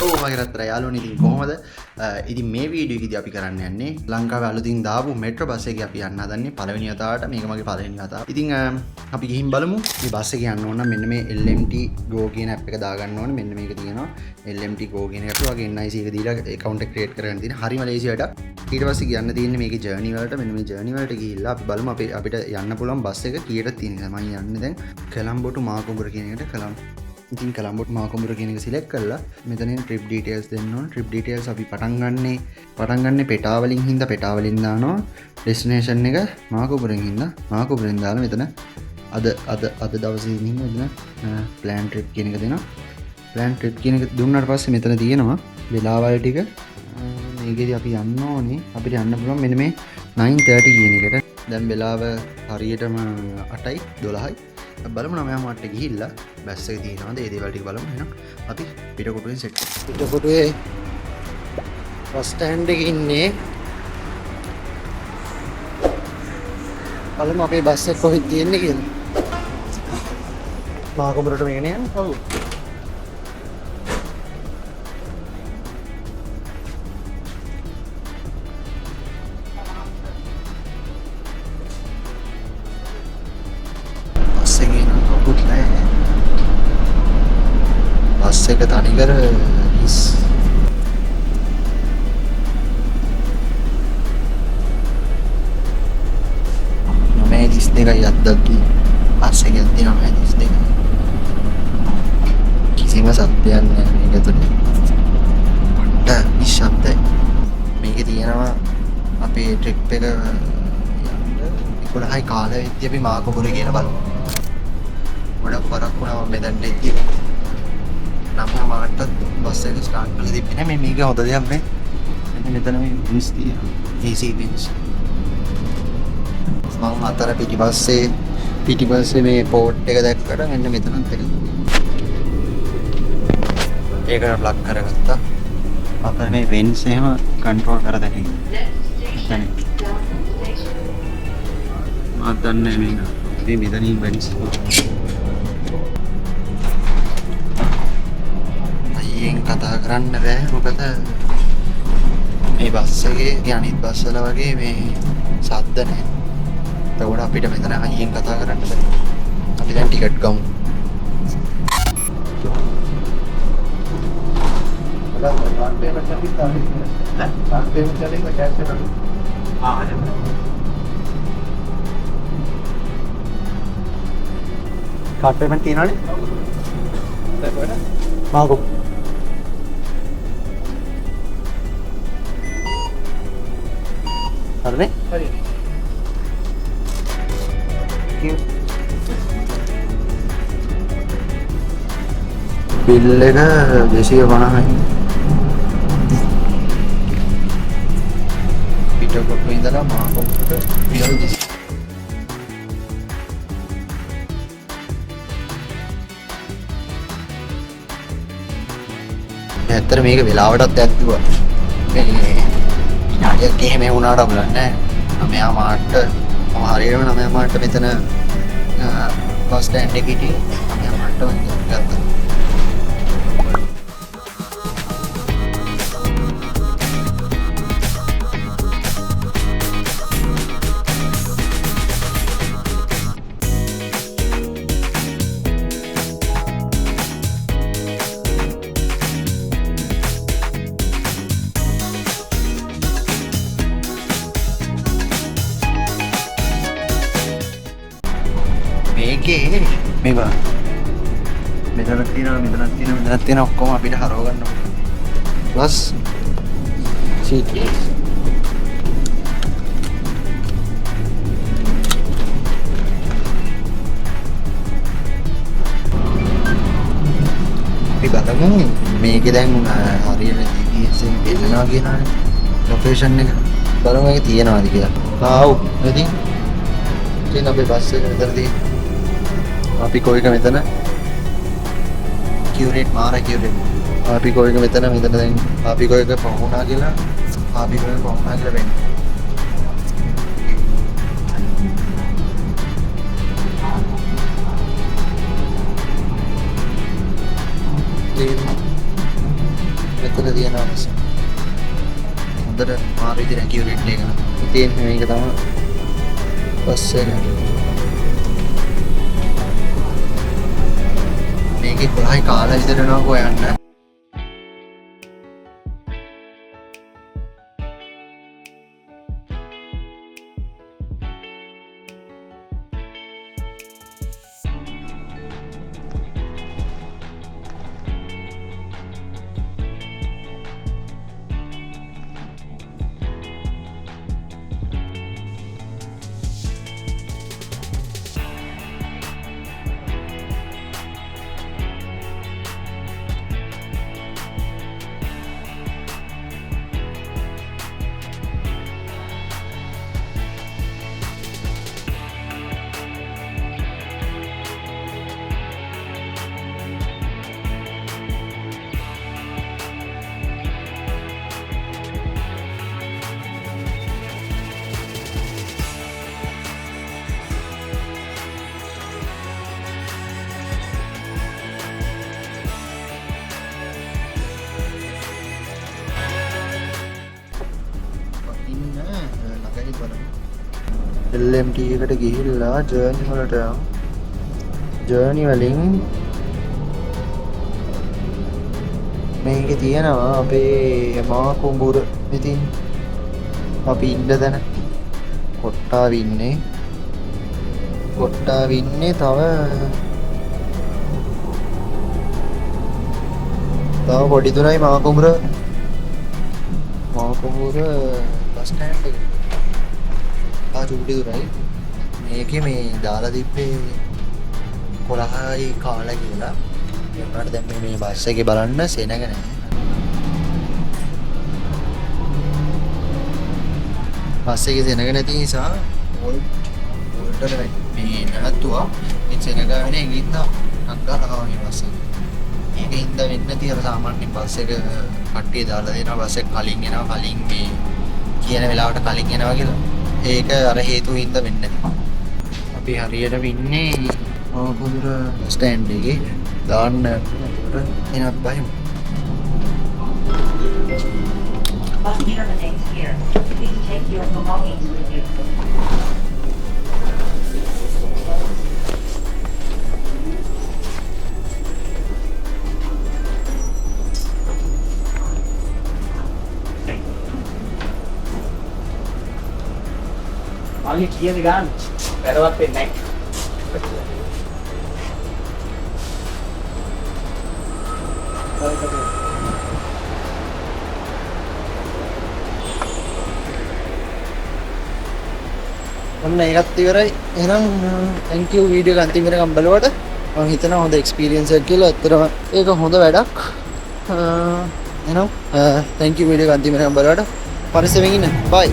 ඔව් මගේ රත්තරන් යාළුවනේ, ඉතින් කොහොමද? ඉතින් මේ වීඩියෝ එකේදී අපි කරන්න යන්නේ ලංකාවේ අලුතින් දාපු මෙට්‍රෝ බස් එකේ අපි යන්න හදන්නේ පළවෙනි වතාවට. මේක මගේ පළවෙනි වතාව. ඉතින් අපි ගිහින් බලමු. මේ බස් එකේ යන්න ඕන නම් මෙන්න මේ LMT Go කියන ඇප් එක දාගන්න ඕනේ. මෙන්න මේක තියෙනවා. LMT Go කියන එක වගේ NIC එක දීලා account එක create කරගන්න තියෙන හරිම ලේසි වැඩක්. ඊට පස්සේ කියන්න තියෙන්නේ මේකේ ජර්නි වලට. මෙන්න මේ ජර්නි වලට ගිහිල්ලා අපි බලමු අපිට යන්න පුළුවන් බස් එක කීයට තියෙන කියලා. මම යන්නේ දැන් කොළඹ ටු මාකුඹුර කියන එකට. ඉතින් කොළඹ ටු මාකුඹුර කියන එක සිලෙක්ට් කරලා මෙතනින් ට්‍රිප් ඩීටේල්ස් දෙන්න ඕන. ට්‍රිප් ඩීටේල්ස් අපි පටන් ගන්නෙ පෙටාවලින් හින්දා පෙටාවලින් දානවා. ඩෙස්ටිනේෂන් එක මාකුඹුරෙන් හින්දා මාකුඹුරෙන් දාලා මෙතන අද දවසේ ඉඳන් මෙතන ප්ලෑන් ට්‍රිප් කියන එක දෙනවා. ප්ලෑන් ට්‍රිප් කියන එක දුන්නාට පස්සේ මෙතන තියෙනවා වෙලාවල් ටික. මේකෙදි අපි යන්න ඕනේ, අපිට යන්න පුළුවන් මෙන්න මේ 9:30 කියන එකට. දැන් වෙලාව හරියටම අටයි දොළහයි. අපි බලමු නවය මාට්ට ගිහිල්ලා බස් එක තියෙනවද ඒ දේවල් ටික බලමු. එහෙනම් අපි පිටකොටුවෙන් සෙට් කරමු. පිටකොටුවේ බස් ස්ටෑන්ඩ් එකේ ඉන්නේ. බලමු අපේ බස් එක කොහෙද තියෙන්නේ කියලා. මාකුඹුරට මේකනේ යන්නේ. ඔව්. බස් එකේ නම් කවුරුත් නැහැ. බස් එක තනිකර හිස්. නවය තිස් දෙකයි අද්දද්දි බස් එක යද්දි නවය තිස් දෙකයි. කිසිම සත්‍යයක් නෑ මේක ඇතුලේ. පට්ට නිශ්ශබ්දයි. මේකේ තියෙනවා අපේ ට්‍රිප් එක යන්න 11යි කාල වෙද්දි අපි මාකුඹුර කියලා බලමු. ගොඩක් වරක් වුණා මම මෙතනට එද්දි. නම මාට්ටත් බස් එක ස්ටාර්ට් කරලා තිබ්බේ නෑ. මේක හොඳ දෙයක් මේ. මෙන්න මෙතන මේ වින්ස් තියෙනවා. AC wins. මං අතර පිටිපස්සේ මේ පෝට් එක දැක්කට මෙන්න මෙතනත් එක. ඒකට ප්ලග් කරගත්තා. අතර මේ වෙන්ස් එහෙම කන්ට්‍රෝල් කරදැයි. එතන. මාත් දන්නේ නෑ මේක. ඉතින් මෙතනින් වෙන්ස්. අයියෙන් කතා කරන්න බෑ, මොකද මේ බස් එකේ අනිත් බස් වල වගේ මේ සද්ද නෑ. එතකොට අපිට මෙතන අයියෙන් කතා කරන්න බෑ. අපි දැන් ටිකට් ගමු. කාඩ් පේමන්ට් තියෙනවනේ? මාකෝ. හරිනේ? හරි. බිල් එක 250යි. පිටකොටුවේ ඉඳලා මාකොට්ටුවට රියල් දෙසීය. ඇත්තට මේක වෙලාවටත් ඇද්දුවා. මේ විනාඩියක් එහෙම වුණාට අවුලක් නෑ. නවය මාට්ට මම හරියටම නවය මාට්ට මෙතන බස් ස්ටෑන්ඩ් එකේ හිටියේ. නවය මාට්ට මම ගත්තා. මේකේ මේ බලන්න. මෙතනක් තියෙනවා, මෙතනක් තියෙනවා, මෙතනක් තියෙනවා, ඔක්කොම අපිට හරව ගන්න පුළුවන්. Plus seat case. අපි බලමු මේකේ දැන් හරියට GPS එකෙන් පෙන්නනවා කියනවනේ ලොකේෂන් එක. බලමු මේක තියෙනවද කියලා. ආව් ඉතින් ඉතින් අපේ බස් එක මෙතන තියෙන්නේ. අපි කොයික මෙතන කියුරේට් මාර කියුරේට්. අපි කොයික මෙතන මෙතන දැන් අපි කොයික පහුණා කියලා, අපි කොයික පහුණා කියලා වෙන්නේ. මෙතන තියෙනවා හොඳට මාරු විදිහට ඇකියුරේට් එක. ඉතින් මේක තමයි බස් එක. මේකේ 11යි කාලා විතර වෙනවා කො යන්න. ඉන්න ළඟයි බලමු. LMT එකට ගිහිල්ලා ජර්නි වලට යමු. ජර්නි වලින් මේකේ තියෙනවා අපේ මා කුඹුර. ඉතින් අපි ඉන්න තැන කොට්ටාවේ ඉන්නේ. කොට්ටාවේ ඉන්නේ තව තව පොඩි දුරයි මා කුඹුර. මා කුඹුර බස් ස්ටෑන්ඩ් එක. ආ චූටි දුරයි. මේකේ මේ දාලා තිබ්බේ 11යි කාලා කියලා. ඒ වුණාට දැන් මේ බස් එකේ බලන්න සෙනග නෑ. බස් එකේ සෙනග නැති නිසා වෝල්ට් වල මේ නැවතුවා. ඉතින් සෙනග වෙන එක හින්දා ටක් ගාලා ආවා මේ බස් එක. ඒක හින්දා වෙන්නේ නැති අර සාමාන්‍යයෙන් බස් එක කට්ටිය දාලා දෙනවා. බස් එක කලින් එනවා, කලින් මේ කියන වෙලාවට කලින් එනවා කියලා. ඒක අර හේතුව හින්දා වෙන්නේ නැති. අපි හරියටම ඉන්නේ මාකුඹුර ස්ටෑන්ඩ් එකේ. දාන්න එතකොට එනත් බහිමු. Bus terminates here. Please take your belongings with you. මල්ලි කියන ගාන වැරවත් වෙන්නේ නැහැ. ඔන්න ඒකත් ඉවරයි. එහෙනම් thank you video එක අන්තිම වෙනකම් බලුවට. මං හිතනවා හොඳ එක්ස්පීරියන්ස් එකක් කියලා. ඇත්තටම ඒක හොඳ වැඩක්. එහෙනම් thank you video එක අන්තිම වෙනකම් බලුවට. පරිස්සමෙන් ඉන්න. බයි.